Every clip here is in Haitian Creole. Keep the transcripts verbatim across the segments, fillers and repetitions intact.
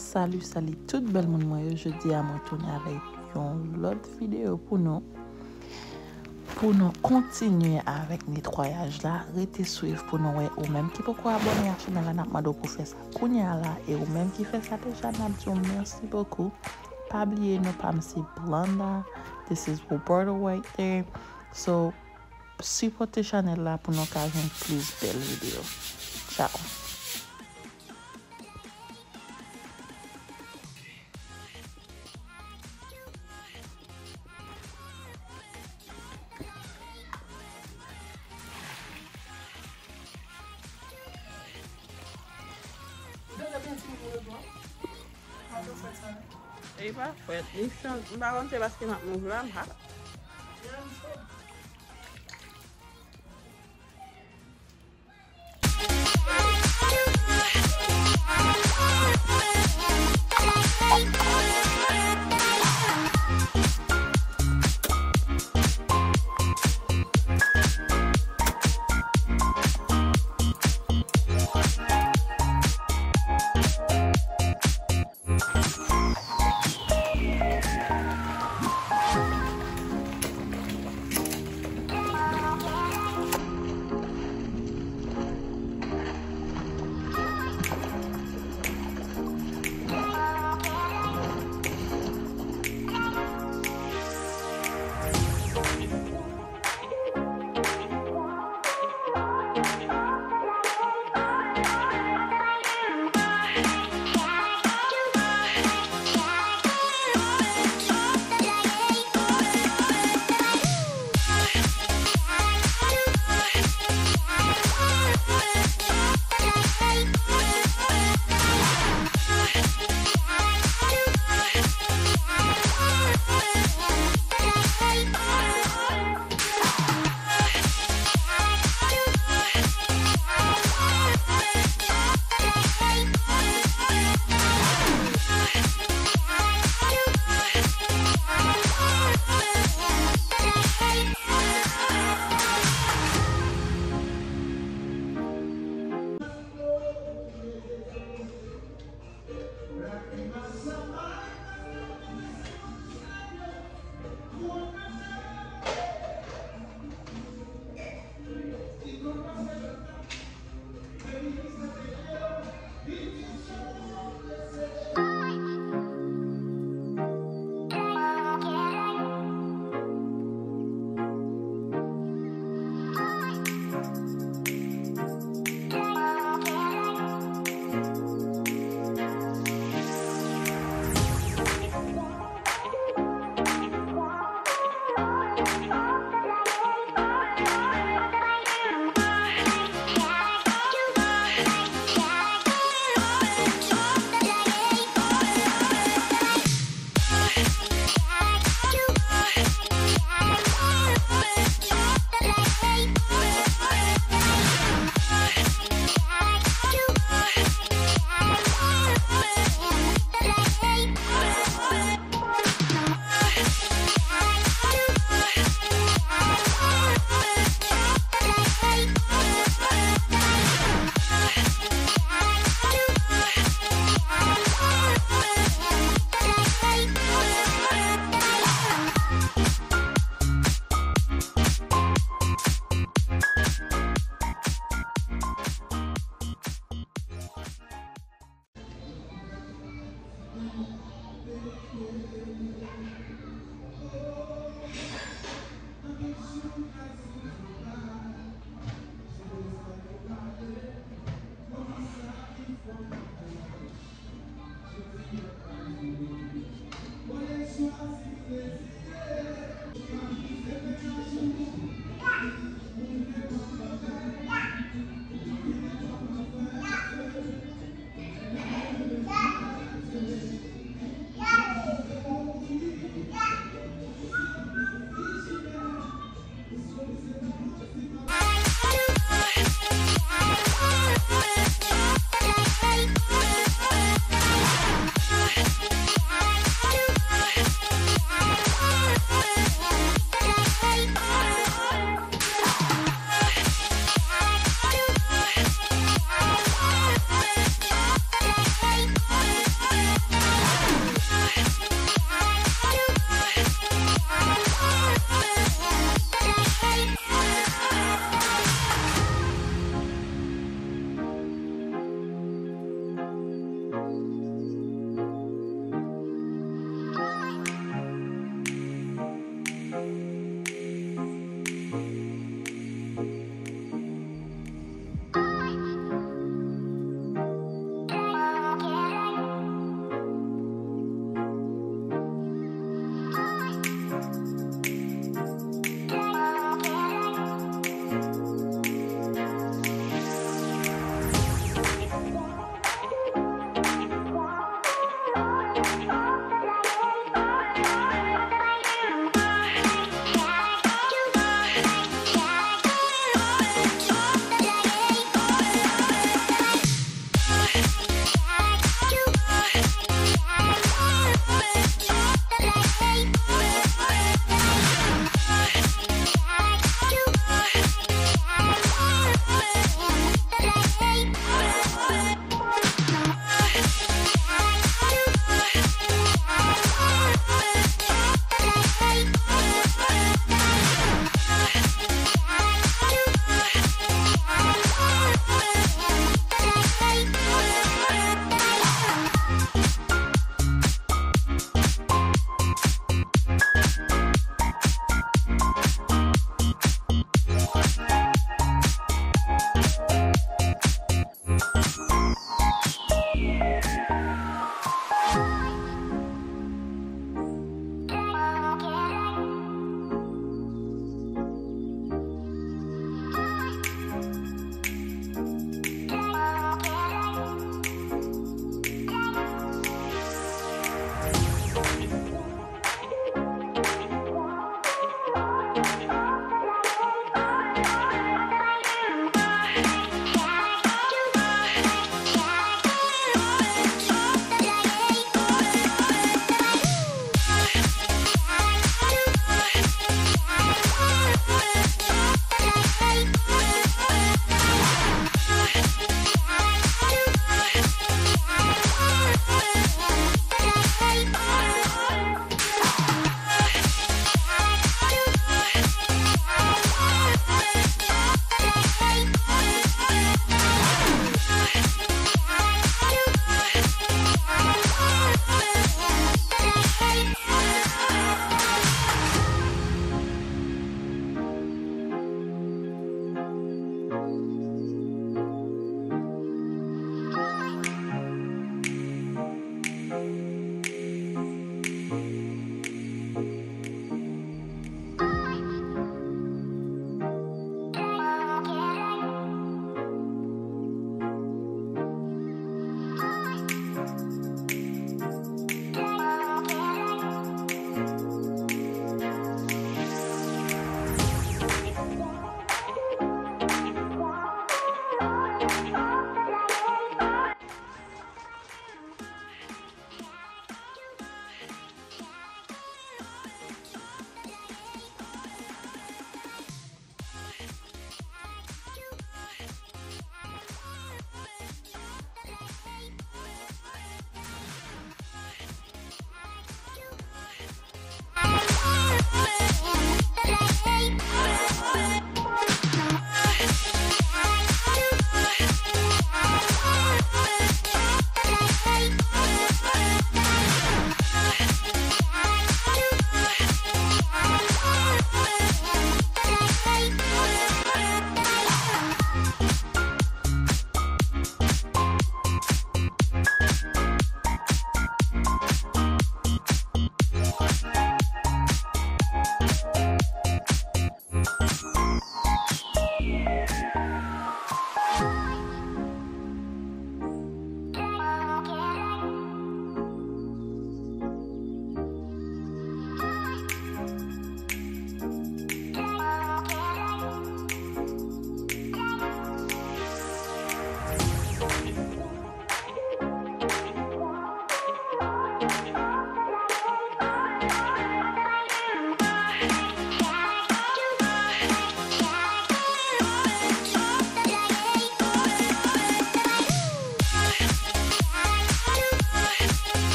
Salut, salut tout bèl moun mwen yo. Jodi a mwen tounen avèk yon lòt videyo pou nou. Pou nou kontinye avèk netwayaj la, rete swiv pou nou wè. Ou menm ki poko abòne ak chanèl la, n ap mande w pou fè sa kounye a la. E ou menm ki fè sa deja, n ap di w mèsi bokou. Pa bliye non pa m se Blanda. This is Roberto right there. So, sipòte chanèl la pou nou ka jwenn plis bèl videyo. Ciao. E pa fèt, li chan-, m pa konn se paske m ap mouv la, m pa.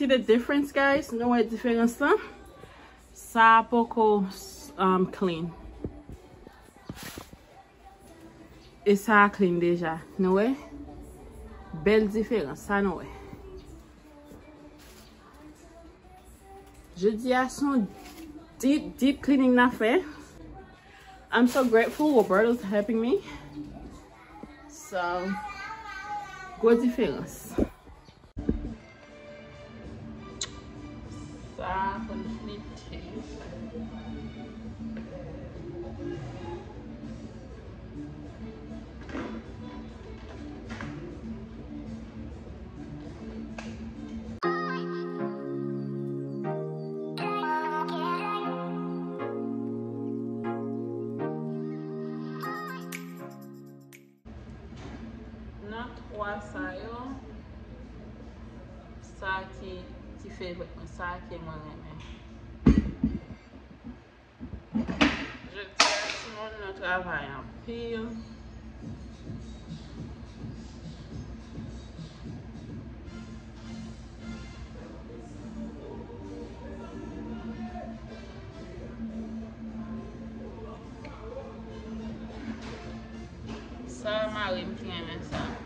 The difference, guys, nou wè diferans lan? Sa a poko um, clean. E sa a clean deja. Nou wè? Bèl diferans, sa nou wè. Jodi a se yon deep, deep cleaning n ap fè. I'm so grateful Roberto's helping me. So, gwo diferans. Sa konn flite. Nan twa sa yo, sa ki, ki fevrit mwen, sa ke mwen renmen. Jodi a, timoun, nou travay anpil. Sa mari m ki renmen sa.